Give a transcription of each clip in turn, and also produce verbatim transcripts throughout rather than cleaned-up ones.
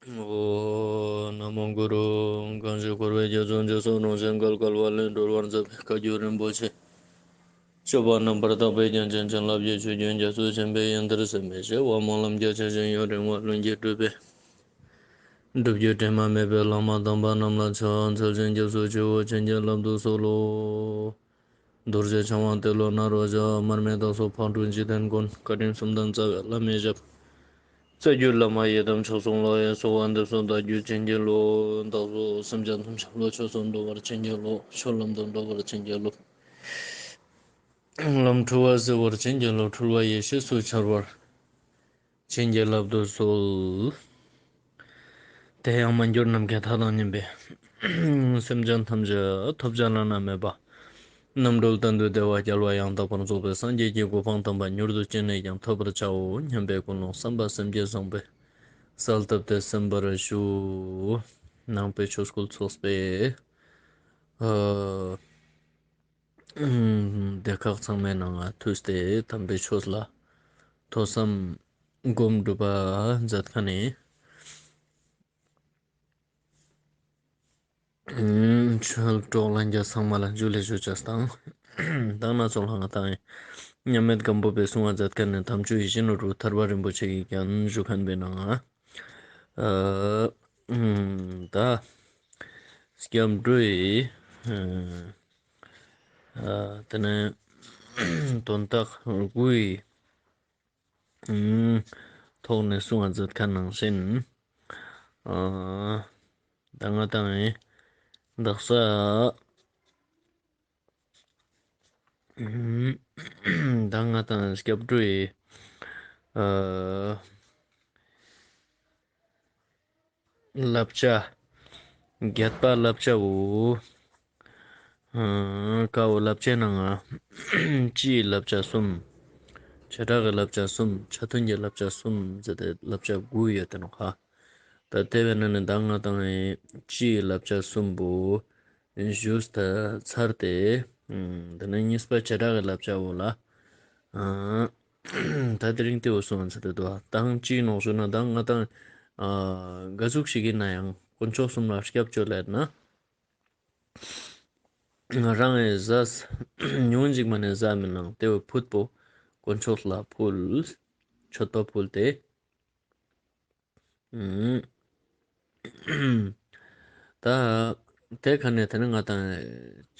ཨོཾ། ན་མོ་གུ་རུ། གང་ཞིག་འཁོར་བའི་རྒྱ་མཚོ་འཇིགས་སུ་རུང་ཞིང་བརྒལ་དཀའ་བ་ལས་སྒྲོལ་བར་མཛད་པའི་བཀའ་བརྒྱུད་རིན་པོ་ཆེ། སྤྱོད་པ་རྣམ་པར་དག་པའི་རྒྱན་ཅན་བྱིན་རླབས་ཀྱི་ཆུ་རྒྱུན་རྒྱ་མཚོ་ཆེན་པོའི་ཡུལ་འདིར་སེམས་ནས་བྱེ་བ་སྨོན་ལམ་རྒྱ་ཆེ་ཞིང་ཡུན་རིང་བ་ལྷུན་གྱིས་གྲུབ་པའི། སྒྲུབ་བརྒྱུད་དྲི་མ་མེད་པའི་བླ་མ་དམ་པ་རྣམས་ལ་ཕྱག་འཚལ་ཞིང་སྐྱབས་སུ་མཆིའོ། བྱིན་གྱིས་བརླབ་ཏུ་གསོལ་ལོ། རྡོ་རྗེ་འཆང་དབང་ཏེ་ལོ་ནཱ་རོ་ཞབས། མར་མི་དྭགས་པོ་ཕག་གྲུ་འཇིག་རྟེན་མགོན། བཀའ་དྲིན་གསུམ་ལྡན་རྩ་བའི་བླ་མའི་ཞབས། རྩ་བརྒྱུད་བླ་མ་ཡི་དམ་མཆོག་གསུམ་ལ། གསོལ་བ་འདེབས་སོ་བདག་རྒྱུད་བྱིན་གྱིས་རློབས། བདག་སོགས་སེམས་ཅན་ཐམས་ཅད་བློ་ཆོས་སུ་འགྲོ་བར་བྱིན་གྱིས་རློབས། ཆོས་ལམ་དུ་འགྲོ་བར་བྱིན་གྱིས་རློབས། ལམ་འཁྲུལ་བ་སེལ་བར་བྱིན་གྱིས་རློབས། འཁྲུལ་བ་ཡེ་ཤེས་སུ་འཆར་བར་བྱིན་གྱིས་བརླབ་ཏུ་གསོལ། དེ་ཡང་མ་གྱུར་ནམ་མཁའི་མཐའ་དང་མཉམ་པའི་སེམས་ཅན་ཐམས་ཅད་ཐོབ་བྱ་བླ་ན་མེད་པ། རྣམ་གྲོལ་གཏན་དུ་བདེ་བ་རྒྱལ་བ་ཡང་དག་པར་རྫོགས་པའི་སངས་རྒྱས་ཀྱི་གོ་འཕང་དམ་པ་མྱུར་དུ་ཅི་ནས་ཀྱང་ཐོབ་པར་བྱའོ་སྙམ་པའི་ཀུན་སློང་བསམ་པ་སེམས་བསྐྱེད་བཟང་པོས་གསལ་བཏབ་སྟེ་གསན་པར་ཞུ། ནང་པའི་ཆོས་སྐུལ་ཚོགས་པའི་ཨ་སྡེ་ཁག་ཚང་མའི་ནང་ང་ཐུགས་ཏེ་དམ་པའི་ཆོས་ལ་ཐོས་བསམ་སྒོམ་སྒྲུབ་པ་མཛད་མཁན་ནི་ཆོས་གྲོགས་ལྷན་རྒྱས་ཚང་མ་ལ་ཇུ་ལེ་ཞུ་ཅེས་དང་། དང་ན་ཚོགས་ལ་ང་དང་མཉམ་མེད་སྒམ་པོ་པའི་གསུང་བ་མཛད་མཁན་ནི་དམ་ཆོས་ཡིད་བཞིན་ནོར་བུ་ཐར་པ་རིན་པོ་ཆེ་གིས་ཀྱང་ཞུ་མཁན་པའི་ནང་ང་ཨ་ད་སྐྱབས་འགྲོའི་ཨ་དེ་ནས་དོན་དག་དགུའི་ཐོག་ནས་གསུང་བ་མཛད་མཁན་ནང་བཞིན། ཨ་ད་ང་དང་དག་ས་ད་ང་དང་སྐྱབས་འགྲོའི་ཨ་བསླབ་བྱ། བརྒྱད་པ་བསླབ་བྱ་བོ། ཨ་ཀ་བོ་བསླབ་བྱའི་ནང་ང་སྤྱིའི་བསླབ་བྱ་གསུམ། བྱེ་བྲག་གི་བསླབ་བྱ་གསུམ། ཆ་མཐུན་གྱི་བསླབ་བྱ་གསུམ་ཟེར་ཏེ་བསླབ་བྱ་དགུ་ཡོད་དེ་ནོག་ཧ། ད་དེ་བས་ན་ནི་ད་ང་དང་སྤྱིའི་བསླབ་བྱ་གསུམ་པོ་ཞུས་ཏེ་ཚར་ཏེ། ཨ་དེ་ནས་གཉིས་པ་བྱེ་བྲག་གི་བསླབ་བྱ་བོ་ལ། ཨ་ད་དེ་རིང་དེ་བོ་གསུང་ཚར་ཏེ་འདུག་ད་ཅི་ནོག་ཞུ་ན་ད་ང་དང་ཨ་ག་ཟུག་ཞིག་ཡིན་ན་ཡང་དཀོན་མཆོག་གསུམ་ལ་སྐྱབས་བཅོལ་ལེར་ན། ང་རང་ངི་ཟས་ཉུང་ངུན་ཞིག་མ་ནེ་ཟ་མི་ནང་དེ་བོ་ཕུད་པོ་དཀོན་མཆོག་ལ་ཕུལ། མཆོད་པ་ཕུལ་ཏེ། ཨུམ། ད་དེ་ཁ་ནས་དེ་ནས་ང་དང་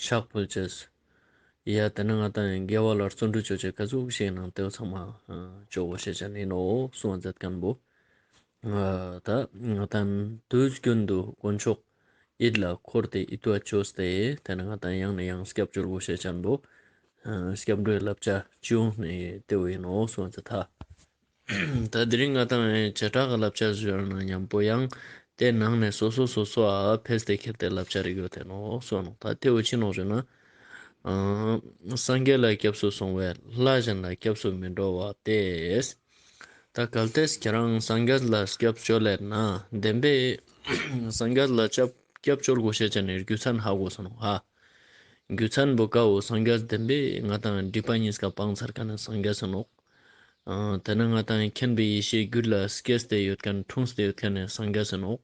ཕྱག་ཕུལ་ཅེས། ཡ་དེ་ནས་ང་དང་དགེ་བ་ལ་བརྩོན་འགྲུས་ཅོ་ཅེས་ག་ཟུག་ཞིག་ནང་དེ་བོ་ཚང་མ་ཨ་ཅོ་གོས་ཤེས་ཅན་ཡིན་ནོག་གསུང་བ་མཛད་མཁན་བོ། ཨ་ད་ང་དང་དུས་རྒྱུན་དུ་དཀོན་མཆོག་ཡིད་ལ་འཁོར་ཏེ་ཡིད་དུ་ཅོས་ཏེ་དེ་ནས་ང་དང་ཡང་ནས་ཡང་སྐྱབས་བཅོལ་གོས་ཤེས་ཅན་བོ། ཨ་སྐྱབས་འགྲོའི་བསླབ་བྱ་སྤྱི་ཡོངས་ནས་དེ་བོ་ཡིན་ནོག་གསུང་བ་མཛད་ད། ད་དེ་རིང་ང་དང་བྱེ་བྲག་གི་བསླབ་བྱ་ཞུ་ན་མཉམ་པོ་ཡང་དེ་ནང་ནས་སོ་སོ་སོ་སོ་ཨ་ཕེས་ཏེ་ཁྱེར་ཏེ་བསླབ་བྱ་རིགས་ཡོད་དེ་ནོག་གསུང་ནོག་ད་དེ་བོ་ཅི་ནོག་ཞུ་ན། ཨ་སངས་རྒྱས་ལ་སྐྱབས་སུ་སོང་བས་ལྷ་གཞན་ལ་སྐྱབས་སུ་མི་འགྲོ་བ་སྟེ། ད་གལ་ཏེ་ཁྱེད་རང་སངས་རྒྱས་ལ་སྐྱབས་བཅོལ་ལེར་ན་བདེན་པའི་སངས་རྒྱས་ལ་སྐྱབས་སྐྱབས་བཅོལ་གོས་ཤེས་ཅན་ནི་རྒྱུ་མཚན་ཧ་གོ་སོང་ནོག་ཧ། རྒྱུ་མཚན་བོ་ཀ་བོ་སངས་རྒྱས་བདེན་པའི་ང་དང་སྒྲིབ་པ་གཉིས་ཀ་སྤངས་ཚར་མཁན་ནི་སངས་རྒྱས་ཡིན་ནོག་ཨ་དེ་ནས་ང་དང་མཁྱེན་པའི་ཡེ་ཤེས་རྒྱུད་ལ་སྐྱེས་ཏེ་ཡོད་མཁན་འཁྲུངས་ཏེ་ཡོད་མཁན་ནི་སངས་རྒྱས་ཡིན་ནོག་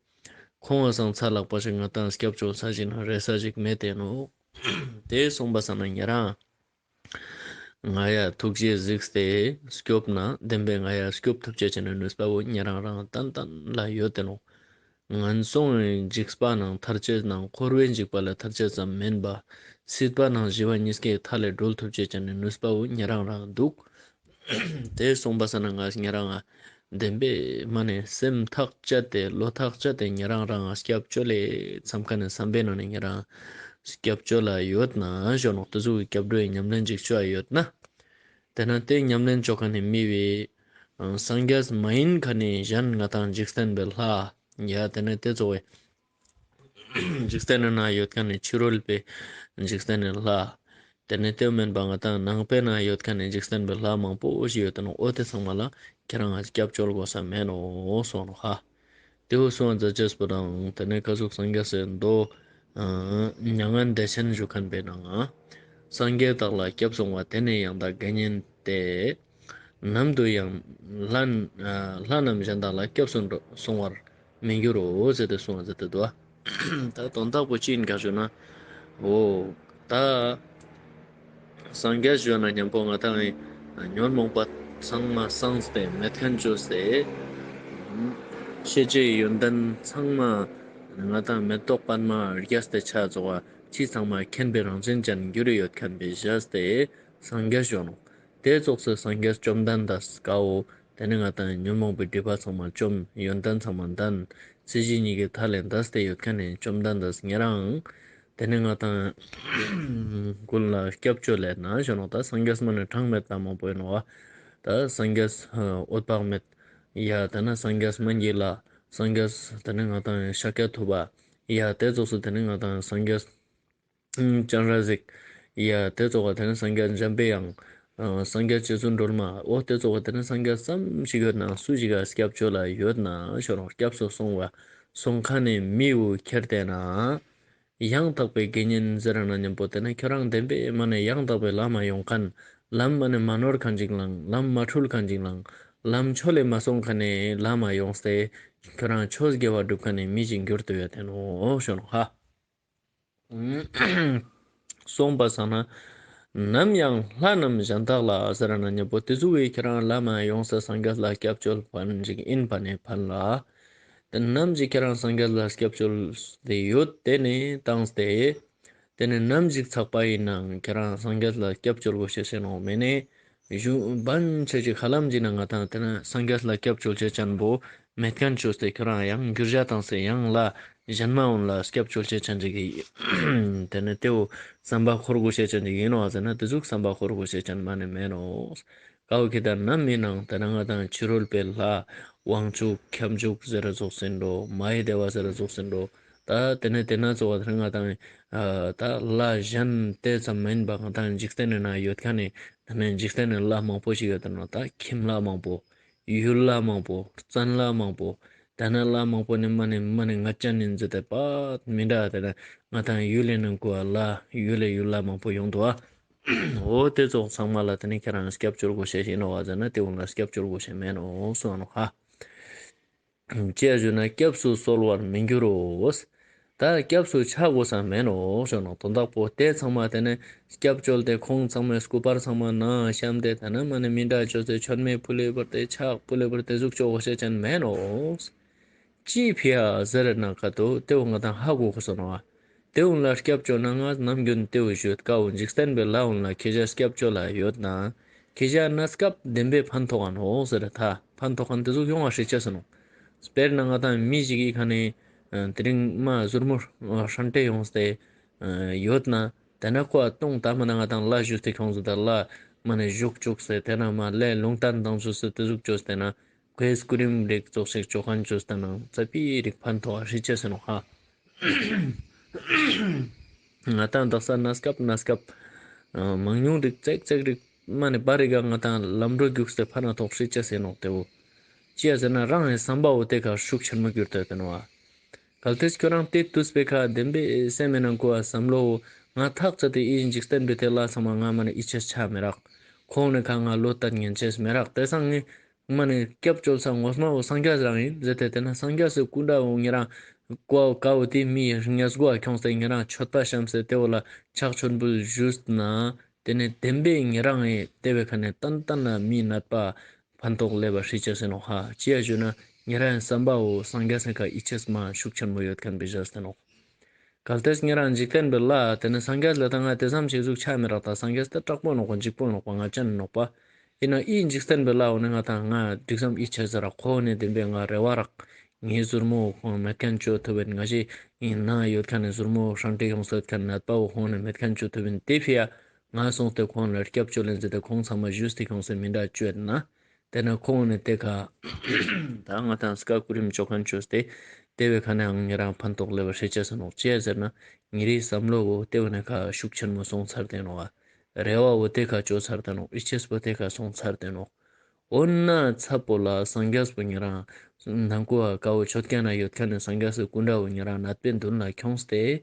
ཁོང་བ་སང་ཚ་ལག་པ་ཞིག་ང་དང་སྐྱབས་བཅོལ་ས་ཞིག་ན་རེ་ས་ཞིག་མེད་དེ་ནོག་དེ་སོང་པ་སང་ན་ཉེ་རང་ང་ཡ་ཐུགས་རྗེ་གཟིགས་ཏེ་སྐྱོབ་ན་བདེན་པའི་ང་ཡ་སྐྱོབ་ཐུབ་ཅེས་ཅན་ནི་ནུས་པ་བོ་ཉེ་རང་རང་ཏན་ཏན་ལ་ཡོད་དེ་ནོག་ངན་སོང་ངི་འཇིགས་པ་ནང་ཐར་ཅེས་ནང་འཁོར་བའི་འཇིགས་པ་ལས་ཐར་ཅེས་ཙམ་མིན་པ། སྲིད་པ་ནང་ཞི་བ་གཉིས་ཀའི་མཐའ་ལས་སྒྲོལ་ཐུབ་ཅེས་ཅན་ནི་ནུས་པ་བོ་ཉེ་རང་རང་འདུག་དེ་སོང་པ་སང་ན་ང་ཉེ་རང་ང་བདེན་པའི་མ་ནེ་སེམས་ཐག་བཅད་དེ་བློ་ཐག་བཅད་དེ་ཉེ་རང་རང་ང་སྐྱབས་བཅོལ་ལེ་བསམ་མཁན་ནི་བསམ་པའི་ནང་ནས་ཉེ་རང་སྐྱབས་བཅོལ་ལ་ཡོད་ན་ཞུ་ནོག་དེ་ཟུག་གི་སྐྱབས་འགྲོའི་ཉམས་ལེན་ཅིག་ཅོ་ཡ་ཡོད་ན། དེ་ན་དེ་ཉམས་ལེན་ཅོ་མཁན་ནི་མི་བོའི་ཨ་སངས་རྒྱས་མ་ཡིན་མཁན་ནི་གཞན་ང་དང་འཇིག་རྟེན་པའི་ལྷ། ཡ་དེ་ནས་དེ་ཚོ་བའི་འཇིག་རྟེན་ནི་ནང་ཡོད་མཁན་ནི་ཕྱི་རོལ་པའི་འཇིག་རྟེན་ནི་ལྷ། དེ་ནས་དེ་མིན་པ་ང་དང་ནང་པའི་ནང་ཡོད་མཁན་ནི་འཇིག་རྟེན་པའི་ལྷ་མང་པོ་ཞིག་ཡོད་དེ་ནོག་འོ་དེ་ཚང་མ་ལ་ཁྱེད་རང་ང་སྐྱབས་བཅོལ་གོས་ས་མེད་ནོག་གསུང་ནོག་ཧ། དེ་བོ་གསུང་བ་མཛད་ཅེས་པོ་དང་དེ་ནས་ཀ་ཟུག་སངས་རྒྱས་སི་མདོ་ཨ་མྱ་ངན་འདས་ཆེན་ཞུ་མཁན་པའི་ནང་ང་། སངས་རྒྱས་བདག་ལ་སྐྱབས་སོང་བ། དེ་ནས་ཡང་དག་དགེ་བསྙེན་ཏེ། ནམ་དུ་ཡང་ལྷ་ཨ་ལྷ་རྣམས་གཞན་དག་ལ་སྐྱབས་སུ་འགྲོ་སོང་བར་ མི་འགྱུར་རོ་ཟེར་ཏེ་གསུངས་ཟེར་ཏེ་འདུག། ད་དོན་དག་པོ་ཅི་ཡིན་ག་ཞུ་ན། འོ། ད་སངས་རྒྱས་ཞུ་ན་མཉམ་པོ་ང་ཏང་ཉོན་མོངས་པ་ཚང་མ་སངས་ཏེ་མེད་མཁན་བཅོས་ཏེ། ཤེས་བྱའི་ཡོན་ཏན་ཚང་མ་ང་ཏང་མེ་ཏོག་པདྨ་རྒྱས་ཏེ་ཆ་ཙོགས་པ་ཅི་ཚང་མ་མཁྱེན་པའི་རང་བཞིན་ཅན་གྱུར་ཡོད་མཁན་པའི་ཞེས་ཏེ་སངས་རྒྱས་ཞུ་ནོག། དེ་ཙོགས་སུ་སངས་རྒྱས་བཅོམ་ལྡན་འདས་ཀ་བོ་དེ་ནི་ང་ཏང་ཉོན་མོངས་པའི་སྒྲིབ་པ་ཚང་མ་བཅོམ། ཡོན་ཏན་ཚང་མ་ལྡན། སྲིད་ཞི་གཉིས་ཀའི་མཐའ་ལས་འདས་ཏེ་ཡོད་མཁན་ནི་བཅོམ་ལྡན་འདས་ཉེ་རང་དེ་ནི་ང་ཏང་ཀུན་ལ་སྐྱབས་བཅོལ་ལེ་ན་ཞུ་ནོག། ད་སངས་རྒྱས་མ་ནི་གྲངས་མེད་ལ་མང་པོ་ཡིན་ནོག་བ། ད་སངས་རྒྱས་འོད་དཔག་མེད། ཡ་དེ་ན་སངས་རྒྱས་སྨན་གྱི་བླ། སངས་རྒྱས་དེ་ནི་ང་ཏང་ཤཱཀྱ་ཐུབ་པ། ཡ་དེ་ཙོགས་སུ་དེ་ནི་ང་ཏང་སངས་རྒྱས་སྤྱན་རས་གཟིགས། ཡ་དེ་ཙོགས་པ་དེ་ནི་སངས་རྒྱས་འཇམ་པའི་དབྱངས། སངས་རྒྱས་རྗེ་བཙུན་སྒྲོལ་མ། འོ་དེ་ཙོགས་པ་དེ་ནི་སངས་རྒྱས་ཙམ་ཞིག་ཡོད་ན་སུ་ཞིག་ག་སྐྱབས་བཅོལ་ལ་ཡོད་ན་ཞུ་ནོག། སྐྱབས་སུ་སོང་བ་སོང་མཁན་ནི་མི་བོ་ཁྱེར་ཏེ་ན། ཡང་དག་པའི་དགེ་བསྙེན་ཟེར་ན་མཉམ་པོ་དེ་ནི་ཁྱོད་རང་བདེན་པའི་མ་ནི་ཡང་དག་པའི་ལམ་མ་ཡོང་མཁན། ལམ་མ་ནི་མ་ནོར་མཁན་ཅིག་ལང་། ལམ་མ་འཁྲུལ་མཁན་ཅིག་ལང་། ལམ་ཆོས་ལས་མ་སོང་མཁན་ནི་ལམ་མ་ཡོངས་ཏེ། ཁྱོད་རང་ཆོས་དགེ་བ་སྒྲུབ་མཁན་ནི་མི་ཞིག་འགྱུར་ཏེ་ཡོད་དེ་ནོག་ཞུ་ནོག་ཧ། སོང་པ་སང་ན། ནམ་ཡང་ལྷ་རྣམས་གཞན་དག་ལ་ཟེར་ན་མཉམ་པོ་དེ་ཟུག་བའི་ཁྱེད་རང་ལམ་མ་ཡོངས་ས་སངས་རྒྱས་ལ་སྐྱབས་བཅོལ་ཕན་ཅིག་ཡིན་པ་ནི་ཕན་ལ། དེ་ནམ་ཞིག་ཁྱེད་རང་སངས་རྒྱས་ལ་སྐྱབས་བཅོལ་ཏེ་ཡོད་དེ་ནི་བཏང་སྟེ། དེ་ནི་ནམ་ཞིག་ཚགས་པ་ཡིན་ནའང་ཁྱེད་རང་སངས་རྒྱས་ལ་སྐྱབས་བཅོལ་དགོས་ཤེས་ཤེས་ནོག་མེད་ནི། གཞུང་བན་ཆེ་ཅིག་ཧ་ལམ་ཅིག་ན་ང་ཏང་དེ་ན་སངས་རྒྱས་ལ་སྐྱབས་བཅོལ་ཅེས་ཅན་པོ་མེད་མཁན་བཅོས་ཏེ་ཁྱོད་རང་ཡང་འགྱུར་བྱ་བཏང་སྟེ་ཡང་ལ་གཞན་མ་འོན་ལ་སྐྱབས་བཅོལ་ཅེས་ཅན་ཅིག་གི་དེ་ནི་དེ་བོ་བསམ་པ་འཁོར་དགོས་ཤེས་ཅན་ཅིག་ཡིན་ནོག་ཟེར་ན་དེ་ཟུག་བསམ་པ་འཁོར་དགོས་ཤེས་ཅན་མ་ནི་མེད་ནོག། ཀ་བོ་ཁེ་ད་ནམ་མི་ནང་དེ་ན་ང་ཏང་ཕྱི་རོལ་པའི་ལྷ་དབང་ཕྱུག་ཁྱབ་འཇུག་ཟེར་ར་ཙོགས་ཟེར་འགྲོ། མ་ཧེ་དེ་བ་ཟེར་ར་ཙོགས་ཟེར་འགྲོ། ད་དེ་ནས་དེ་ན་ཙོགས་པ་དེ་ང་ཏང་ད་ལྷ་གཞན་དེ་ཙམ་མིན་པ་ང་ཏང་འཇིག་རྟེན་ནི་ན་ཡོད་མཁན་ནི་དེ་ནས་འཇིག་རྟེན་ནི་ལྷ་མང་པོ་ཞིག་ཡོད་དེ་ནོག། ད་ཁྱིམ་ལྷ་མང་པོ། ཡུལ་ལྷ་མང་པོ། བཙན་ལྷ་མང་པོ། དེ་ན་ལྷ་མང་པོ་ནི་མ་ནི་མ་ནི་ང་ཅན་ནི་འཛི་དེ་པ་མི་འདྲ། དེ་ན་ང་ཏང་ཡུལ་ལི་ནང་ཀུ་ལྷ་ཡུལ་ལི་ཡུལ་ལྷ་མང་པོ་ཡོང་འདུག་ཨ། འོ་དེ་ཙོགས་ཚང་མ་ལ་དེ་ནི་ཁྱེད་རང་སྐྱབས་བཅོལ་དགོས་ཤེས་ཡིན་ནོག་བ་ཟེར་ན་དེ་འོ་ན་སྐྱབས་བཅོལ་དགོས་ཤེས་མེད་ནོག་སོང་ནོག་ཧ། ཅི་ཡ་ཞུ་ན་སྐྱབས་སུ་གསོལ་བར་མི་འགྱུར་རོ། ད་སྐྱབས་སུ་ཆ་དགོས་ས་མེད་ནོག་ཞུ་ནོག། དོན་དག་པོ་དེ་ཚང་མ་དེ་ནི་སྐྱབས་བཅོལ་ཏེ་ཁོང་ཚང་མའི་སྐུ་པར་ཚང་མ་ནང་བཤམས་ཏེ་དེ་ན་མ་ནི་མི་འདྲ་བཅོས་ཏེ་མཆོད་མེ་ཕུལ་ལེ་བར་ཏེ་ཕྱག་ཕུལ་ལེ་བར་ཏེ་ཟུག་བཅོ་དགོས་ཤེས་ཅན་མེད་ནོག། ཅི་ཕི་ཡ་ཟེར་ན་ཀ་ཏོ་དེ་བོ་ང་ཏང་ཧ་གོ་དགོས་སོ་ནོག། དེ་བོ་ལ་སྐྱབས་བཅོལ་ན་ང་ནམ་རྒྱུན་དེ་བོ་ཞུ་ཀ་བོ་འཇིག་རྟེན་པའི་ལྷ་འོན་ལ་ཁྱེད་ཅག་སྐྱབས་བཅོལ་ལ་ཡོད་ན། ཁྱེད་ཅག་གནས་སྐབས་བདེན་པའི་ཕན་ཐོགས་ཨ་ནོག་ཟེར་ད་ཕན་ཐོགས་ཁན་དེ་ཟུག་ཡོང་བ་ཧྲི་ཅེས་ཨིན་ནོག། དཔེར་ན་ང་ཏང་མི་ཞིག་གི་ཁ་ནས་དེ་རིང་མ་ཟུར་མོ་ཧྲན་ཏེ་ཡོངས་ཏེ་ཡོད་ན། དེ་ན་ཁོ་ཨ་སྟོང་ད་མ་ན་ང་ཏང་ལ་ཞུས་ཏེ་ཁྱོངས་ཏེ་ལ་མ་ནས་ཞུགས་ཅུག་སེ་དེ་ན་མ་ལས་ལུང་བསྟན་དང་ཞུས་ཏེ་དེ་ཟུག་ཅོས་ཏེ་ན། ཁོའི་སྐུ་རིམ་རིགས་ཙོགས་ཤིག་ཅོ་ཁན་ཅོས་ཏེ་ན་ཙ་པི་རིགས་ཕན་ཐོགས་ཧྲི་ཅེས་ཨིན་ནོག་ཧ། ང་ཏང་དག་ས་གནས་སྐབས་གནས་སྐབས་མང་ཉུང་རིགས་ཙེག་ཙེག་རིགས་མ་ནས་པ་རིགས་ང་ཏང་ལམ་འགྲོ་རྒྱུགས་ཏེ་ཕན་ཐོགས་ཧྲི་ཅེས་ཨིན་ནོག་དེ་བོ། ཅི་ཡ་ཟེར་ན་རང་ངི་བསམ་པ་བོ་དེ་ཁ་ཤུགས་ཆེན་མོ་གྱུར་ཏེ་ཡོད་ནོག་ཨ། གལ་ཏེ་ཁྱོད་རང་དེ་དུས་པའི་ཁ་བདེན་པའི་སེམས་མེད་ནང་ཁོ་ཨ་བསམ་བློ་བོ་ང་ཐག་ཆད་དེ་ཨི་འཇིག་རྟེན་པའི་དེ་ལ་ཚང་མ་ང་མ་ནས་ཨི་ཆེས་ཆ་མི་རག། ཁོང་ནི་ཁ་ང་བློ་གཏད་ཉན་ཆེས་མི་རག་དེ་སང་ངི། མ་ནི་སྐྱབས་བཅོལ་ས་ངོ་མ་བོ་སངས་རྒྱས་རང་ཨིན་ཟེར་ཏེ་དེ་ན་སངས་རྒྱས་སི་སྐུ་འདྲ་བོ་ཉེ་རང་ཀོ་ཀ་བོ་དེ་མི་ཡི་ཉེས་སྒོ་ཁྱོངས་ཏེ་ཉེ་རང་མཆོད་པ་བཤམས་སེ་དེ་བོ་ལ་ཕྱག་མཆོད་འབུལ་ཞུས་ན་དེ་ནི་བདེན་པའི་ཉེ་རང་ཨིན་དེ་བའི་ཁ་ནས་ཏན་ཏན་ན་མི་ནད་པ་ཕན་ཐོགས་ལེབ་པ་ཧྲི་ཅེས་ཨིན་ནོག་ཧ། ཅི་ཡ་ཞུ་ན་ཉེ་རང་བསམ་པ་བོ་སངས་རྒྱས་སི་ཁ་ཨི་ཆེས་མ་ཤུགས་ཆེན་མོ་ཡོད་ཁན་བི་ཞེས་ཏེ་ནོག། གལ་ཏེ་ཉེ་རང་འཇིག་རྟེན་པའི་ལྷ་དེ་ནི་སངས་རྒྱས་ལ་ད་ང་དེ་ཙམ་ཞིག་ཟུག་ཆ་མི་རག་ད་སངས་རྒྱས་དེ་དྲག་པོ་ནོག་པ་འཇིགས་པོ་ནོག་པ་ང་ཅན་ནོག་པ། ཨིན་ན་ཨི་འཇིག་རྟེན་པའི་ལྷ་འོ་ནི་ང་ཏང་ང་འགྲིག་སམ་ཨི་ཆེས་ཟེར་ར་ཁོ་ནི་བདེན་པའི་ང་རེ་བ་རག། ངའི་ཟུར་མོ་ཁོང་མེད་ཁན་ཅོ་ཐུབ་ཨིན། ང་ཞིག་ཨིན་ན་ཡོད་ཁན་ནི་ཟུར་མོ་ཧྲན་ཏེ་ཡོངས་ཡོད་ཁན་ནད་པ་བོ་ཁོང་ནི་མེད་ཁན་ཅོ་ཐུབ་ཨིན་དེ་ཕི་ཡ། ང་སོང་སྟེ་ཁོང་ལ་སྐྱབས་བཅོལ་ལེན་ཟེར་ཏེ་ཁོང་ཚང་མ་ཞུས་ཏེ་ཁྱོངས་སེ་མི་འདྲ་ཅོ་ཡོད་ན། དེ་ན་ཁོང་ནི་དེ་ཁ་ད་ང་ཏང་སྐ་སྐུ་རིམ་ཅོ་ཁན་ཅོས་ཏེ་དེ་བའི་ཁ་ནས་ཨང་ཉེ་རང་ཕན་ཐོགས་ལེབ་པ་ཧྲི་ཅེས་ཨིན་ནོག། ཅི་ཡ་ཟེར་ན་ཉེ་རིའི་བསམ་བློ་བོ་དེ་བོ་ནི་ཁ་ཤུགས་ཆེན་མོ་སོང་ཚར་ཏེ་ནོག་ཨ། རེ་བ་བོ་དེ་ཁ་ཅོ་ཚར་ཏེ་ནོག། ཨི་ཆེས་པོ་དེ་ཁ་སོང་ཚར་ཏེ་ནོག། འོ་ན་ཚ་པོ་ལ་སངས་རྒྱས་པོ་ཉེ་རང་ནང་ཁུ་བ་ཀ་བོ་ཆོད་ཁན་ན་ཡོད་ཁན་ནི་སངས་རྒྱས་སི་སྐུ་འདྲ་བོ་ཉེ་རང་ནད་པའི་མདུན་ལ་ཁྱོངས་ཏེ།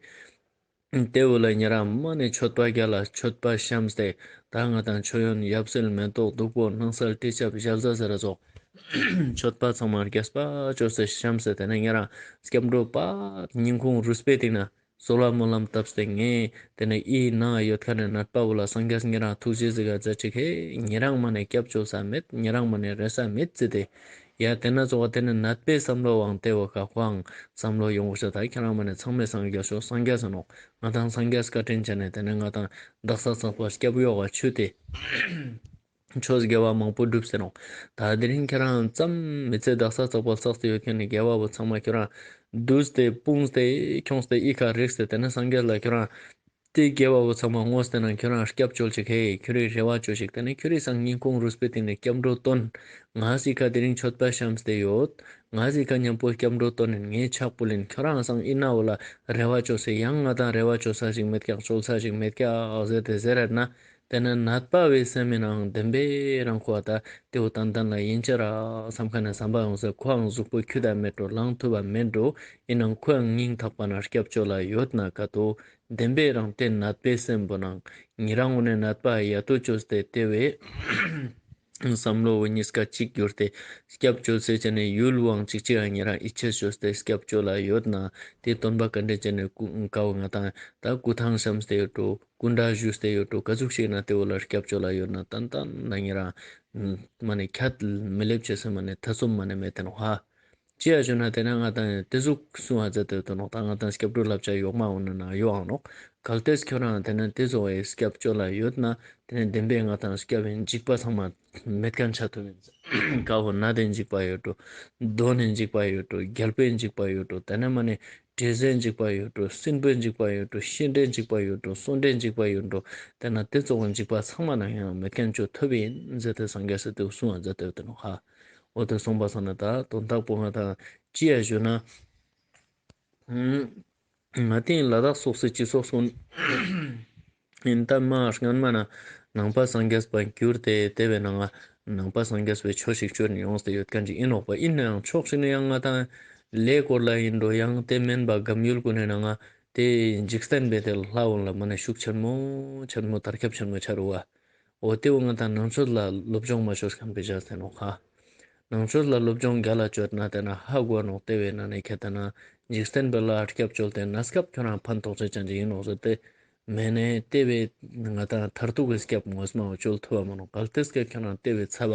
དེ་བོ་ལ་ཉེ་རང་མ་ནི་མཆོད་པ་རྒྱལ་ལ་མཆོད་པ་བཤམས་ཏེ་ད་ང་ཏང་མཆོད་ཡོན་ཡབ་སྲས་མེ་ཏོག་བདུག་སྤོས་སྣང་གསལ་དྲི་ཆབ་ཞལ་ཟས་ཟེར་ར་ཙོགས་ མཆོད་པ་ཚང་མ་རྒྱས་པ་ཅོས་ཏེ་བཤམས་ཏེ་ཏེ་ནེ་ཉེ་རང་སྐྱབས་འགྲོ་པ་སྙིང་ཁུང་རུས་པའི་གཏིང་ནེ་གསོལ་བ་སྨོན་ལམ་བཏབ་སྟེ་ངས་ཏེ་ནེ་འི་ནང་ཡོད་ཁན་ནི་ནད་པ་བོ་ལ་སངས་རྒྱས་ཉེ་རང་ཐུགས་རྗེ་ཟིག་ག་མཛད་ཅིག་ཧེ། ཉེ་རང་མ་ནེ་སྐྱབས་བཅོལ་ས་མེད། ཉེ་རང་མ་ནེ་རེ་ས་མེད་ཟེར་ཏེ། ཡ་ཏེ་ན་ཙོགས་ཏེ་ནེ་ནད་པའི་བསམ་བློ་བོའང་ཏེ་བོ་ཁ་ཁོའང་བསམ་བློ་ཡོང་གོ་ཤེས། ད་ཁྱེ་རང་མ་ནེ་ཚང་མའི་སངས་རྒྱས་ཤོག། སངས་རྒྱས་ཨིན་ནོག། ང་དང་སངས་རྒྱས་བཀའ་དྲིན་ཅན་ནི་ཏེ་ནེ་ང་དང་དག་ས་ཚགས་པ་སྐྱབས་ཡོག་ག་ཆུད་དེ། ཆོས་དགེ་བ་མང་པོ་སྒྲུབས་ཏེ་ནོག། ད་དེ་རིང་ཁྱེ་རང་ཙམ་མི་ཚེ་དག་ས་ཚགས་པ་བསགས་ཏེ་ཡོད་ཁན་ནི་དགེ་བ་བོ་ཚང་མ་ཁྱེ་རང་བསྡུས་ཏེ་སྤུངས་ཏེ་ཁྱོངས་ཏེ་འི་ཁ་རིགས་ཏེ་ཏེ་ནེ་སངས་རྒྱས་ལ་ཁྱེ་རང་ཏེ་དགེ་བ་བོ་ཚང་མ་བསྔོས་ཏེ་ན་ཁྱེ་རང་སྐྱབས་བཅོལ་ཅིག་ཧེ། ཁྱོ་རེ་རེ་བ་ཅོས་ཤིག། ཏེ་ནེ་ཁྱོ་རེ་སང་སྙིང་ཁུང་རུས་པའི་གཏིང་ནེ་སྐྱབས་འགྲོ་བཏོན། ང་འི་ཁ་དེ་རིང་མཆོད་པ་བཤམས་ཏེ་ཡོད། ང་འི་ཁ་ཉམ་པོ་སྐྱབས་འགྲོ་བཏོན་ནེ་ངའི་ཕྱག་ཕུལ་ཨིན། ཁྱེ་རང་སང་འི་ན་བོ་ལ་རེ་བ་ཅོས་ཏེ་ཡང་ང་དང་རེ་བ་ཅོ་ས་ཞིག་མེད་ཀྱག། བཅོལ་ས་ཞིག་མེད་ཀྱག་ཟེར་ཏེ་ཟེར་ར་ན། ཏེ་ནེ་ནད་པ་བོའི་སེམས་མི་ནང་བདེན་པའི་རང་ཁོ་ད་ཏེ་བོ་ཏན་ཏན་ལ་ཡིན་ཅི་ར་བསམ་ཁན་ནི་བསམ་པ་ཡོང་ས། ཁོའང་གཟུགས་པོ་ཁྱུ་ད་མེད་འགྲོ། ལང་ཐུབ་པ་མེད་འགྲོ། ཨིན་ནའང་ཁོའང་སྙིང་ཐག་པ་ནེ་སྐྱབས་བཅོལ་ལ་ཡོད་ན་ཀ་ཏོ། བདེན་པའི་རང་ཏེ་ནད་པའི་སེམས་པོ་ནང་ཉེ་རང་ངོ་ནེ་ནད་པ་ཡ་ཏོ་ཅོས་ཏེ་ཏེ་བོའི་བསམ་བློ་བོ་ཉིས་ཀ་ཅིག་གྱུར་ཏེ་སྐྱབས་བཅོལ་ཟེར་ཅེ་ནེ་ཡུལ་བོའང་ཅིག་ཅིག་ཨ་ཉེ་རང་ཡིད་ཆེས་ཅོས་ཏེ་སྐྱབས་བཅོལ་ལ་ཡོད་ན་ཏེ་སྟོན་པ་བཀའ་དྲིན་ཅན་ནི་སྐུ་ཀ་བོ་ང་དང་ད་སྐུ་ཐང་བཤམས་ཏེ་ཡོད་འགྲོ། སྐུ་འདྲ་ཞུས་ཏེ་ཡོད་འགྲོ། ཀ་ཟུག་ཞིག་ན་ཏེ་བོ་ལ་སྐྱབས་བཅོལ་ལ་ཡོད་ན་ཏན་ཏན་ན་ཉེ་རང་མ་ནེ་ཁྱད་མི་ལེབ་ཅེས་མ་ནེ་ཐེ་ཚོམ་མ་ནེ་མེད་དེ་ནོག་ཧ། ཅི་ཡ་ཞུ་ན་ཏེ་ནེ་ང་དང་ཏེ་ཟུག་གསུང་བ་མཛད་དེ་ཡོད་དོ་ནོག། ད་ང་དང་སྐྱབས་འགྲོ་བསླབ་བྱ་ཡོག་མ་འོ་ན་ན་ཡོག་ཨང་ནོག། གལ་ཏེ་ཁྱོ་རང་ཏེ་ནེ་ཏེ་ཟུག་གི་སྐྱབས་བཅོལ་ལ་ཡོད་ན་ཏེ་ནེ་བདེན་པའི་ང་དང་སྐྱབས་པའི་འཇིགས་པ་ཚང་མ་མེད་ཁན་ཆ་ཐུབ་ཨིན། ཀ་བོ་ནད་དེ་འཇིགས་པ་ཡོད་འགྲོ། གདོན་ནི་འཇིགས་པ་ཡོད་འགྲོ། རྒྱལ་པོའི་འཇིགས་པ་ཡོད་འགྲོ། ཏེ་ནེ་མ་ནེ་དྲི་ཟའི་འཇིགས་པ་ཡོད་འགྲོ། སྲིན་པོའི་འཇིགས་པ་ཡོད་འགྲོ། ཤི་འདྲེའི་འཇིགས་པ་ཡོད་འགྲོ། གསོན་འདྲེའི་འཇིགས་པ་ཡོད་འགྲོ། ཏེ་ནེ་ཏེ་ཙོགས་འཇིགས་པ་ཚང་མ་ནང་ཡང་མེད་ཁན་ཅོ་ཐུབ་ཨིན་ཟེར་ཏེ་སངས་རྒྱས་སི་ཏེ་གསུང་བ་མཛད་དེ་ཡོད་དེ་ནོག་ཧ། འོ་ཏེ་སོང་པ་སང་ན་ད་དོན་དག་པོ་ང་དང་ཅི་ཡ་ཞུ་ན། ང་ཏེ་ལ་དྭགས་སོགས་སི་སྤྱི་ཚོགས་སུ་ཨིན། ད་མ་སྔན་མ་ན་ནང་པ་སངས་རྒྱས་པ་གྱུར་ཏེ་ཏེ་བོའི་ནང་ང་ནང་པ་སངས་རྒྱས་པའི་ཆོས་ཤིག་ཅོ་ནེ་ཡོངས་ཏེ་ཡོད་ཁན་ཅིག་ཨིན་ནོག་པ། ཨིན་ནའང་ཕྱོགས་ཤིག་ནེ་ཡང་ང་དང་ལས་སྐོར་ལ་ཨིན་འགྲོ། ཡང་ཏེ་མན་པ་གམ་ཡུལ་གུན་ནི་ནང་ང་ཏེ་འཇིག་རྟེན་པའི་ཏེ་ལྷ་བོ་ལ་མ་ནེ་ཤུགས་ཆེན་མོ་ཆེན་མོ་དར་ཁྱབ་ཆེན་མོ་ཆ་རུ་བ། འོ་ཏེ་བོ་ང་དང་ནང་ཆོས་ལ་སློབ་སྦྱོང་མ་ཅོས་ཁན་པེ་ཅོས་ཏེ་ནོག་ཧ། ནང་ཆོས་ལ་སློབ་སྦྱོང་རྒྱལ་ལ་ཅོས་ན་ཏེ་ན་ཧ་གོ་ནོག། ཏེ་བོའི་ནང་ནེ་ཁྱེད་ཏེ་ན་འཇིག་རྟེན་པའི་ལྷ་སྐྱབས་བཅོལ་ཏེ་ན་སྐབས་ཁྱོ་རང་ཕན་ཐོགས་ཆེ་ཅན་ཅིག་ཨིན་ནོག་ཟེར་ཏེ་མེད་ནེ་ཏེ་བོའི་ང་དང་མཐར་ཐུག་གི་སྐྱབས་ངོ་མ་བོ་བཅོལ་ཐུབ་བ་མ་ནོག། གལ་ཏེ་སྐད་ཁྱོ་རང་ཏེ་བོའི་ཚབ་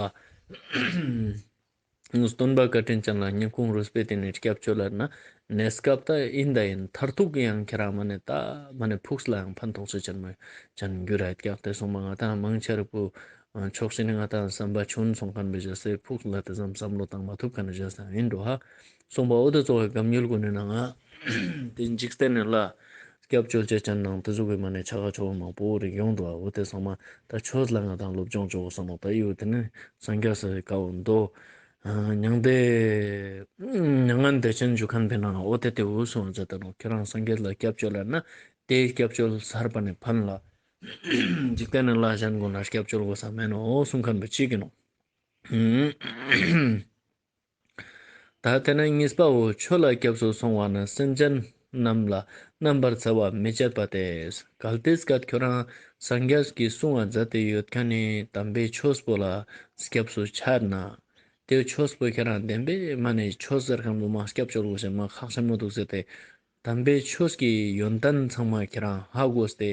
བ། སྟོན་པ་བཀའ་དྲིན་ཅན་ལ་སྙིང་ཁུང་རུས་པའི་གཏིང་ནེ་སྐྱབས་བཅོལ་ལ་ན་གནས་སྐབས་ད་ཨིན་ད་ཨིན། མཐར་ཐུག་གི་ཡང་ཁྱེ་རང་མ་ནེ་ད་མ་ནེ་ཕུགས་ལ་ཡང་ཕན་ཐོགས་ཆེ་ཅན་མ་ཅན་གྱུར་ར་ཀྱག། ཏེ་སོང་པ་ང་དང་མང་ཆེ་རུ་པོ་ཕྱོགས་ཤིག་ནེ་ང་དང་བསམ་པ་ཆུང་སོང་ཁན་པེ་ཅོས་ཏེ་ཕུགས་ལ་ཏེ་ཙམ་བསམ་བློ་བཏང་མ་ཐུབ་ཁན་ཅོས་ཏེ་ཨིན་འགྲོ་ཧ། སོང་པ་འོ་ཏེ་ཙོགས་སི་གམ་ཡུལ་གུན་ནི་ནང་ང་ཏེ་འཇིག་རྟེན་ནི་ལྷ་སྐྱབས་བཅོལ་ཅེས་ཅན་ནང་ཏེ་ཟུག་གི་མ་ནེ་ཆ་ག་ཆོ་མང་པོ་རིག་ཡོང་འདུག་ཨ། འོ་ཏེ་སོང་པ་ད་ཆོས་ལ་ང་དང་སློབ་སྦྱོང་ཅོ་གོས་ས་ནོག། ད་ཡོད་ཏེ་ནི་སངས་རྒྱས་སི་ཀ་བོ་མདོ་མྱང་འདས་མྱ་ངན་འདས་ཆེན་ཞུ་ཁན་པེ་ནང་འོ་ཏེ་ཏེ་འུ་སོང་ཟེར་ཏེ་ནོག། ཁྱེ་རང་སངས་རྒྱས་ལ་སྐྱབས་བཅོལ་ལ་ན་ཏེ་སྐྱབས་བཅོལ་ཚར་པ་ནེ་ཕན་ལ་འཇིག་རྟེན་ནི་ལྷ་གཞན་གུན་ལ་སྐྱབས་བཅོལ་གོས་ས་མེད་ནོག་གསུང་ཁན་པེ་ཅིག་ཨིན་ནོག། ད་ཏེ་ནེ་གཉིས་པ་བོ་ཆོས་ལ་སྐྱབས་སུ་སོང་བ་ནི་སེམས་ཅན་རྣམས་ལ་རྣམ་པར་འཚེ་བ་མི་བྱེད་པ་སྟེ། གལ་ཏེ་སྐད་ཁྱོ་རང་སངས་རྒྱས་ཀྱི་གསུང་བ་མཛད་དེ་ཡོད་ཁན་ནི་དམ་པའི་ཆོས་པོ་ལ་སྐྱབས་སུ་ཆ་ན། ཏེ་ཆོས་པོ་ཁྱེ་རང་བདེན་པའི་མ་ནེ་ཆོས་ཟེར་ཁན་པོ་མ་སྐྱབས་བཅོལ་གོས་ཤེས་མ་ཁག་ཆེན་མོ་འདུག་ཟེར་ཏེ། དམ་པའི་ཆོས་ཀྱི་ཡོན་ཏན་ཚང་མ་ཁྱེ་རང་ཧ་གོས་ཏེ་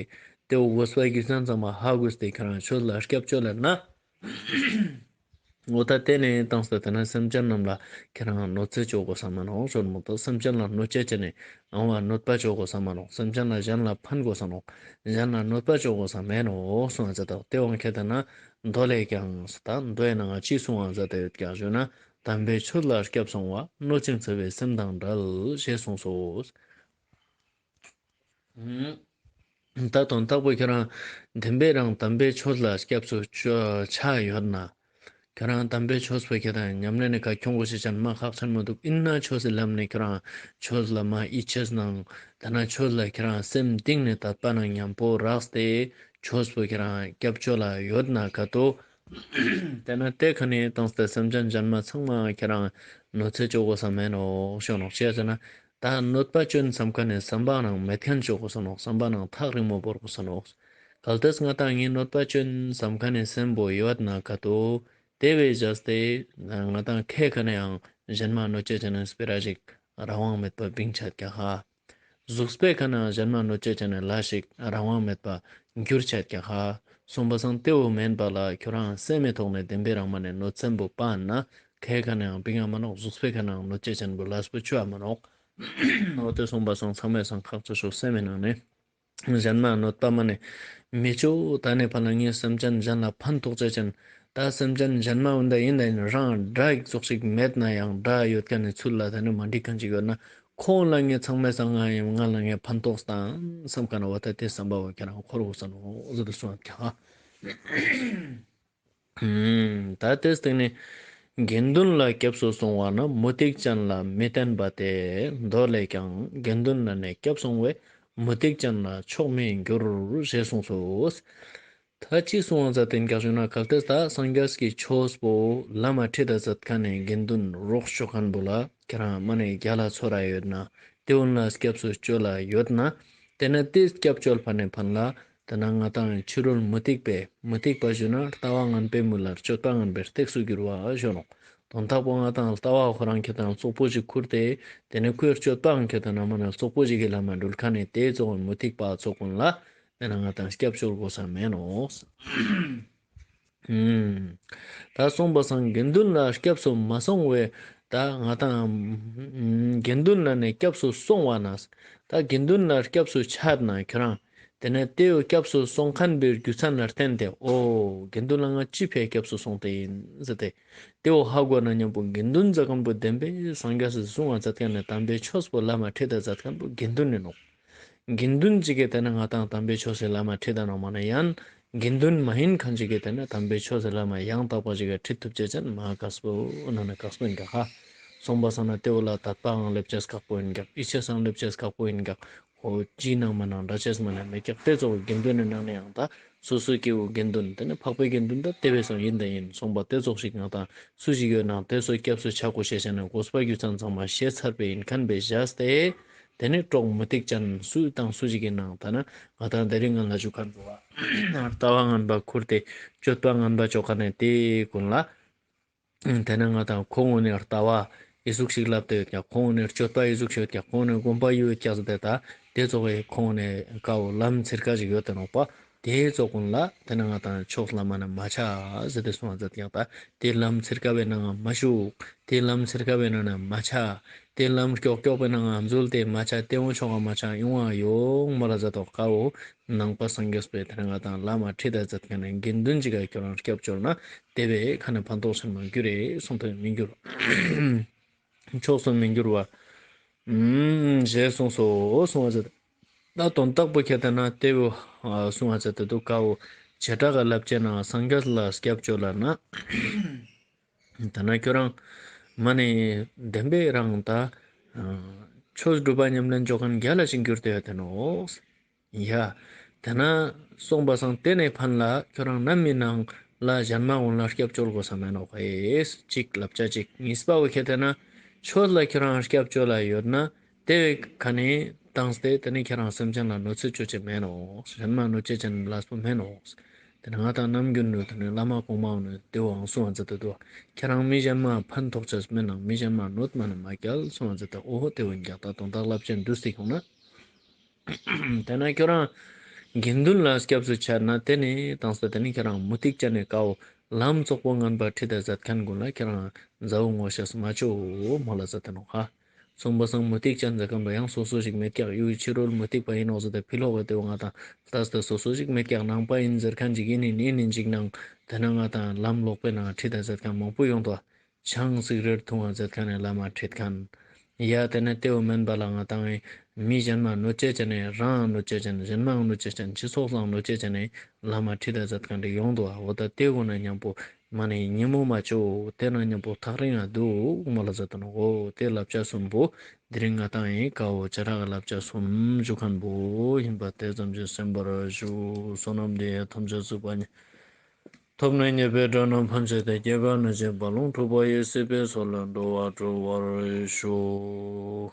ཏེ་བོ་དགོས་པའི་རྒྱུ་མཚན་ཚང་མ་ཧ་གོས་ཏེ་ཁྱེ་རང་ཆོས་ལ་སྐྱབས་བཅོལ་ལ་ན། འོ་ད་ཏེ་ནེ་ཏང་སྟེ་ཏེ་ནེ་སེམས་ཅན་རྣམས་ལ་ཁྱེ་རང་གནོད་འཚེ་ཅོ་གོས་ས་མ་ནོག་ཞུ་ནོག། ད་སེམས་ཅན་ལ་གནོད་འཚེ་ཅོས་ཏེ་ནེ་ཡང་བ་གནོད་པ་ཅོ་གོས་ས་མ་ནོག། སེམས་ཅན་ལ་གཞན་ལ་ཕན་གོས་ས་ནོག། གཞན་ལ་གནོད་པ་ཅོ་གོས་ས་མེད་ནོག་གསུངས་ཟེར་ཏེ། ཏེ་བོ་ཁྱེད་ཏེ་ན་མདོ་ལས་ཀྱང་ད་མདོའི་ནང་ང་ཅི་གསུངས་ཟེར་ཏེ་ཡོད་ཀྱག་ཞུ་ན། དམ་པའི་ཆོས་ལ་སྐྱབས་སོང་བ། གནོད་ཅིང་འཚེ་བའི་སེམས་དང་བྲལ། ཞེས་གསུངས་སོ། ད་དོན་དག་པོ་ཁྱེ་རང་བདེན་པའི་རང་དམ་པའི་ཆོས་ལ་སྐྱབས་སུ་ཆ་ཡོད་ན། ཁྱེ་རང་དམ་པའི་ཆོས་པོ་ཁྱེ་རང་ཉམས་ལེན་ནི་ཁ་ཁྱོང་གོས་ཤེས་ཅན་མ་ཁག་ཆེན་མོ་འདུག། ཨིན་ན་ཆོས་སི་ལམ་ནེ་ཁྱེ་རང་ཆོས་ལ་མ་ཡིད་ཆེས་ནང་། ད་ན་ཆོས་ལ་ཁྱེ་རང་སེམས་གཏིང་ནེ་དད་པ་ནང་ཉམ་པོ་རགས་ཏེ་ཆོས་པོ་ཁྱེ་རང་སྐྱབས་བཅོལ་ལ་ཡོད་ན་ཀ་ཏོ། ཏེ་ན་ཏེ་ཁ་ནེ་ཏང་སྟེ་སེམས་ཅན་གཞན་མ་ཚང་མ་ཁྱེ་རང་གནོད་འཚེ་ཅོ་གོས་ས་མེད་ནོག་ཞུ་ནོག། ཅི་ཟེར་ན་ད་གནོད་པ་ཅོན་སམ་ཁན་ནི་སམ་པ་ནང་མེད་ཁན་ཅོ་གོས་ས་ནོག། སམ་པ་ནང་ཐག་རིང་མོ་བོར་གོས་ས་ནོག། གལ་ཏེ་ང་ཏང་ངི་གནོད་པ་ཅོན་སམ་ཁན་ནི་སེམས་པོ་ཡོད་ན་ཀ་ཏོ། ཏེ་བོའེ་ཟ་སྟེ་ང་དང་ཁའེ་ཁ་ནེ་ཡང་ཞན་མ་གནོད་ཅེས་ཅན་ནི་སྤེ་ར་ཞིག་རང་དབང་མེད་པ་བིང་ཆ་ཀྱག་ཧ། གཟུགས་པོའེ་ཁ་ནེ་ཞན་མ་གནོད་ཅེས་ཅན་ནི་ལས་ཤིག་རང་དབང་མེད་པ་གྱུར་ཆ་ཀྱག་ཧ། སོང་པ་སང་ཏེ་བོ་མེན་པ་ལ་ཁྱོ་རང་སེམས་མི་ཐོག་ནེ་དེན་པའེ་རང་མ་ནེ་གནོད་སེམས་པོ་སྤང་ན་ཁའེ་ཁ་ནེ་ཡང་བིང་ང་མ་ནོག། གཟུགས་པོའེ་ཁ་ནེ་ཡང་གནོད་ཅེས་ཅན་པོ་ལས་པོ་ཅོ་འ་མ་ནོག། འོ་ཏེ་སོང་པ་སང་ཚང་མའེ་སང་ཁག་ཅན་ཤོ་སེམས་མི་ནང་ནེ་ཞན་མ་གནོད་པ་མ་ནེ་མི་ཅོ། ཏ་ནེ་ཕར་ལ་ངའེ་སེམས་ཅན་ཞན་ལ་ཕན་ཐོགས་ཅེས་ཅན། ཏ་སེམས་ཅན་ཞན་མ་འོ་ད་ཨིན་ད་ཨིན་རང་དགྲ་ཙོགས་ཤིག་མེད་ན་ཡང་དགྲ་ཡོད་ཁན་ནི་ཚུལ་ལ་ཏ་ནེ་མ་འགྲིག་ཁན་ཅིག་ཡོད་ན་ཁོང་ལ་ངའེ་ཚང་མའེ་སང་ང་ཡང་ང་ལ་ངའེ་ཕན་ཐོགས་ཏང་སམ་ཁན་འོ་ད་ཏེ་སམ་པ་བོ་ཁྱེ་རང་ཁོ་རང་ས་ནོག་ཟེར་ཏེ་སོང་ཀྱག་ཧ། ཏ་ཏེ་སྟིང་ནེ་དགེ་འདུན་ལ་སྐྱབས་སུ་སོང་བ་ན་མུ་སྟེགས་ཅན་ལ་མི་བརྟེན་པ་སྟེ། མདོ་ལས་ཀྱང་དགེ་འདུན་ལ་ནི་སྐྱབས་སོང་བས། མུ་སྟེགས་ཅན་ལ་ཆོག་མི་འགྱུར། ཞེས་གསུངས་སོ། ཏ་ཅི་གསུངས་པ་ཟ་ཏེ་ཨིན་ཀྱག་ཞུ་ན་གལ་ཏེ་ཏ་སངས་རྒྱས་ཀྱི་ཆོས་པོ་ལམ་མ་ཁྲིད་ད་ཛད་ཁན་ནི་དགེ་འདུན་རོགས་ཅོ་ཁན་བོ་ལ་ཁྱེ་རང་མ་ནེ་གྱལ་ལ་ཚོར་ར་ཡོད་ན་ཏེ་བོ་ལ་སྐྱབས་སུ་ཅོལ་ལ་ཡོད་ན་ཏེ་ནེ་ཏེ་སྐྱབས་ཅོལ་ཕ་ནེ་ཕན་ལ་ཏེ་ན་ང་དང་ཕྱི་རོལ་མུ་སྟེགས་པའི་མུ་སྟེགས་པ་ཞུ་ན་ལྟ་བ་ངན་པའི་མུ་ལ་སྤྱོད་པ་ངན་པའི་སྟེགས་སུ་གྱུར་བ་ཞུ་ནོག། དོན་དག་པོ་ང་དང་ལྟ་བ་ཁོ་རང་ཁྱེ་དང་ཙོག་པོ་ཞིག་ཁུར་ཏེ་ཏེ་ནེ་ཁོའེ་སྤྱོད་པའང་ཁྱེ་དང་ན་མ་ནེ་ཙོག་པོ་ཞིག་གི་ལམ་མ་དྲུལ་ཁན་ནི་ཏེ་ཙོགས་མུ་སྟེགས་པ་ཙོགས་གུན་ལ་ཏེ་ན་ང་དང་སྐྱབས་ཅོལ་གོས་ས་མེན་ནོག། ཏ་སོང་པ་སང་དགེ་འདུན་ལ་སྐྱབས་སུ་མ་སོང་བས་ཏ་ང་དང་དགེ་འདུན་ལ་ནི་སྐྱབས་སུ་སོང་བ་ན་ཏ་དགེ་འདུན་ལ་སྐྱབས་སུ་ཆ་ན་ཁྱོ་རང་ཏེ་ནེ་ཏེ་བོ་སྐྱབས་སུ་སོང་ཁན་བོའེ་རྒྱུ་མཚན་ལ་བརྟེན་ཏེ་འོ་དགེ་འདུན་ལ་ང་ཅི་ཕིའ་སྐྱབས་སུ་སོང་སྟེ་ཨིན་ཟེར་ཏེ་ཏེ་བོ་ཧ་གོ་ན་ཉམ་པོ་དགེ་འདུན་ཟེར་ཁན་བོ་དེན་པའེ་སངས་རྒྱས་སི་གསུང་ང་ཛད་ཁན་ནི་དམ་པའེ་ཆོས་པོ་ལམ་མ་ཁྲིད་ད་ཛད་ཁན་བོ་དགེ་འདུན་ཨིན་ནོག། དགེ་འདུན་ཅིག་གི་ཏེ་ནེ་ང་དང་དམ་པའེ་ཆོས་སི་ལམ་མ་ཁྲིད་ད་ནོག་མ་ནེ་ཡང་དགེ་འདུན་མ་ཨིན་ཁན་ཅིག་གི་ཏེ་ནེ་དམ་པའེ་ཆོས་སི་ལམ་མ་ཡང་དག་པ་ཅིག་གི་ཁྲིད་ཐུབ་ཅེས་ཅན་མ་ཁག་པོ་ཨིན་ནོག་ཁག་པོ་ཨིན་ཀྱག་ཧ། སོང་པ་སང་ན་ཏེ་བོ་ལ་དད་པའང་ལེབ་ཅེས་ཁག་པོ་ཨིན་ཀྱག། ཡིད་ཆེས་སང་ལེབ་ཅེས་ཁག་པོ་ཨིན་ཀྱག། ཁོ་ཅི་ནང་མ་ནང་འདྲ་ཅེས་མ་ནེ་མེད་ཀྱག། ཏེ་ཙོགས་དགེ་འདུན་ནི་ནང་ནེ་ཡང་ཏ་སོ་སོ་སྐྱེ་བོ་དགེ་འདུན་ཏེ་ནེ་འཕགས་པའེ་དགེ་འདུན་ཏ་ཏེ་བོའེ་སང་ཨིན་ཏ་ཨིན་སོང་པ་ཏེ་ཙོགས་ཤིག་ང་དང་སུ་ཞིག་ཡོད་ན་ཏེ་ཙོགས་སྐྱབས་སུ་ཆ་གོས་ཤེས་ཅན་ནི་གོས་པ་རྒྱུ་མཚན་ཚང་མ་ཤེས་ཚར་པའེ་ཨིན་ཁན་བོའེ་ཞག་སྟེ་ཏེ་ནེ་གྲོགས་མུ་སྟེགས་ཅན་སུ་དང་སུ་ཞིག་གི་ནང་ཏ་ན་ང་དང་དེ་རིང་ང་ལ་ཞུ་ཁན་བོ་ལྟ་བ་ངན་པ་ཁུར་ཏེ་སྤྱོད་པ་ངན་པ་ཅོ་ཁན་ནི་ཏེ་གུན་ལ། ཏེ་ནེ་ང་དང་ཁོང་གུན་ནི་ལྟ་བ་ཨི་ཟུག་ཤིག་ལབ་ཏེ་ཡོད་ཀྱག། ཁོང་གུན་ནི་སྤྱོད་པ་ཨི་ཟུག་ཤིག་ཡོད་ཀྱག། ཁོང་གུན་ནི་གོམ་པ་ཡོད་ཀྱག་ཟེར་ཏེ་ཏ་ཏེ་ཙོགས་སི་ཁོང་གུན་ནི་ཀ་བོ་ལམ་ཚིར་ཀ་ཞིག་ཡོད་ཏེ་ནོག་པ། ཏེ་ཙོགས་གུན་ལ་ཏེ་ནེ་ང་དང་ཕྱོགས་ལམ་མ་ནེ་མ་ཆ་ཟེར་ཏེ་གསུངས་ཏེ་ཡོད་ཀྱག། ཏ་ཏེ་ལམ་ཚིར་ཀ་བོའེ་ནང་ང་མ་ཞུགས། ཏེ་ལམ་ཚིར་ཀ་བོའེ་ནང་ང་མ་ཆ། ཏེ་ལམ་ཀྱོག་ཀྱོག་པོའེ་ནང་ང་འཛུལ་ཏེ་མ་ཆ། ཏེ་བོ་ཕྱོགས་ལ་མ་ཆ་ཡོང་བ་ཡོང་མ་ལ་ཛད་དོག་ཀ་བོ། ནང་པ་སངས་རྒྱས་པའེ་ཏེ་ནེ་ང་དང་ལམ་མ་ཁྲིད་ད་ཛད་ཁན་ནི་དགེ་འདུན་ཅིག་ག་ཁྱོ་རང་སྐྱབས་ཅོལ་ན་ཏེ་བོའེ་ཁ་ནེ་ཕན་ཐོགས་ཆེན་མོ་གྱུར་རེ་གསུངས་ཏེ་མི་འགྱུར། ཕྱོགས་སུ་མི་འགྱུར་བ། ཞེས་གསུངས་སོ་གསུངས་པ་ཟེར། ཏ་དོན་དག་པོ་ཁྱེར་ཏེ་ན་ཏེ་བོ་གསུངས་པ་ཟེར་ཏེ་དུག་ཀ་བོ་བྱེ་བྲག་གི་བསླབ་བྱའི་ནང་སངས་རྒྱས་ལ་སྐྱབས་ཅོལ་ན། ཏ་ན་ཁྱོ་རང་མ་ནེ་དེན་པའེ་རང་ཏ་ཆོས་སྒྲུབ་པ་ཉམས་ལེན་ཅོ་ཁན་གྱལ་ལ་ཞིག་གྱུར་ཏེ་ཡོད་ཏེ་ནོག། ཡ། ཏེ་ནེ་སོང་པ་སང་ཏེ་ནེ་ཕན་ལ་ཁྱོ་རང་ནམ་མི་ནང་ལ་ཞན་མ་གུན་ལ་སྐྱབས་ཅོལ་གོས་ས་མེན་ནོག་ཧེ། ཅིག་བསླབ་བྱ་ཅིག། ཉིས་པ་བོ་ཁྱེར་ཏེ་ན་ཆོས་ལ་ཁྱོ་རང་སྐྱབས་ཅོལ་ལ་ཡོད་ན་ཏེ་བོའེ་ཁ་ནེ་ཏངས་ཏེ་ཏེ་ནེ་ཁྱོ་རང་སེམས་ཅན་ལ་གནོད་འཚེ་ཅོ་ཅེས་མེན་ནོག། ཞན་མ་གནོད་ཅེས་ཅན་ལས་པོ་མེན་ནོག། ཏེ་ནེ་ང་དང་ནམ་གྱུན་ནོ་ཏེ་ནེ་བླ་མ་གོང་མ་བོ་ནི་ཏེ་བོའང་གསུངས་པ་ཛད་དེ་དུག། ཁྱོ་རང་མི་ཞན་མ་ཕན་ཐོགས་ཅེས་མེན་ནང་མི་ཞན་མ་གནོད་མ་ནེ་མ་གྱལ་གསུངས་པ་ཛད་དེ་འོ་ཏེ་བོ་ཨིན་ཀྱག། ཏ་དོན་དག་བསླབ་བྱ་འདུས་ཏེ་ཁྱོང་ན། ཏེ་ནེ་ཁྱོ་རང་དགེ་འདུན་ལ་སྐྱབས་སུ་ཆ་ན་ཏེ་ནེ་ཏངས་ཏེ་ཏེ་ནེ་ཁྱོ་རང་མུ་སྟེགས་ཅན་ནི་ཀ་བོ་ལམ་ཙོག་པོ་ངན་པ་ཁྲིད་ད་ཛད་ཁན་གུན་ལ་ཁྱོ་རང་ཛ་འོ་ངོ་ཤེས་མ་ཅོ་མོལ་ལ་ཛད་དེ་ནོག་ཧ། སོང་པ་སང་མུ་སྟེགས་ཅན་ཟེར་ཁན་བོ་ཡང་སོ་སོ་ཞིག་མེད་ཀྱག། ཡུལ་ཕྱི་རོལ་མུ་སྟེགས་པ་ཨིན་ནོག་ཟེར་ཏེ་ཕི་ལོག་གི་ཏེ་བོ་ང་དང་ལྟས་ཏེ་སོ་སོ་ཞིག་མེད་ཀྱག། ནང་པ་ཨིན་ཟེར་ཁན་ཅིག་ཨིན་ཨིན་ཨིན་ཨིན་ཅིག་ནང་ཏེ་ནེ་ང་དང་ལམ་ལོག་པའེ་ནང་ཁྲིད་ད་ཛད་ཁན་མང་པོ་ཡོང་དུག། ཆང་སིག་རེཊ་ཐུང་བ་ཛད་ཁན་ནི་ལམ་མ་ཁྲིད་ཁན། ཡ་ཏེ་ནེ་ཏེ་བོ་མེན་པ་ལ་ང་དང་མི་ཞན་མ་གནོད་ཅེས་ཅན་ནི་རང་གནོད་ཅེས་ཅན་ཞན་མ་གནོད་ཅེས་ཅན་སྤྱི་ཚོགས་ལ་གནོད་ཅེས་ཅན་ནི་ལམ་མ་ཁྲིད་ད་ཛད་ཁན་ཅིག་ཡོང་དུག། འོ་ཏ་ཏེ་གུན་ན་ཉམ་པོ་མ་ནེ་ཉི་མོ་མ་ཅོ། ཏེ་ན་ཉམ་པོ་ཐག་རིང་ང་དུག་མོལ་ལ་ཛད་དེ་ནོག། འོ་ཏེ་བསླབ་བྱ་སུམ་པོ་དེ་རིང་ང་དང་ཨིན་ཀ་བོ་བྱེ་བྲག་གི་བསླབ་བྱ་སུམ་ཞུ་ཁན་བོ་ཨིན་པ་ཏེ་ཙམ་ཞིག་གསན་པར་ཞུ། བསོད་ནམས་འདི་ཡིས་ཐམས་ཅད་གཟིགས་པ་ཉིད། ཐོབ་ནས་ཉེས་པའི་དགྲ་རྣམས་ཕམ་བྱས་ཏེ། སྐྱེ་རྒ་ན་འཆིའི་རྦ་ཀློང་འཁྲུགས་པ་ཡི། སྲིད་པའི་མཚོ་ལས་འགྲོ་བ་སྒྲོལ་བར་ཤོག།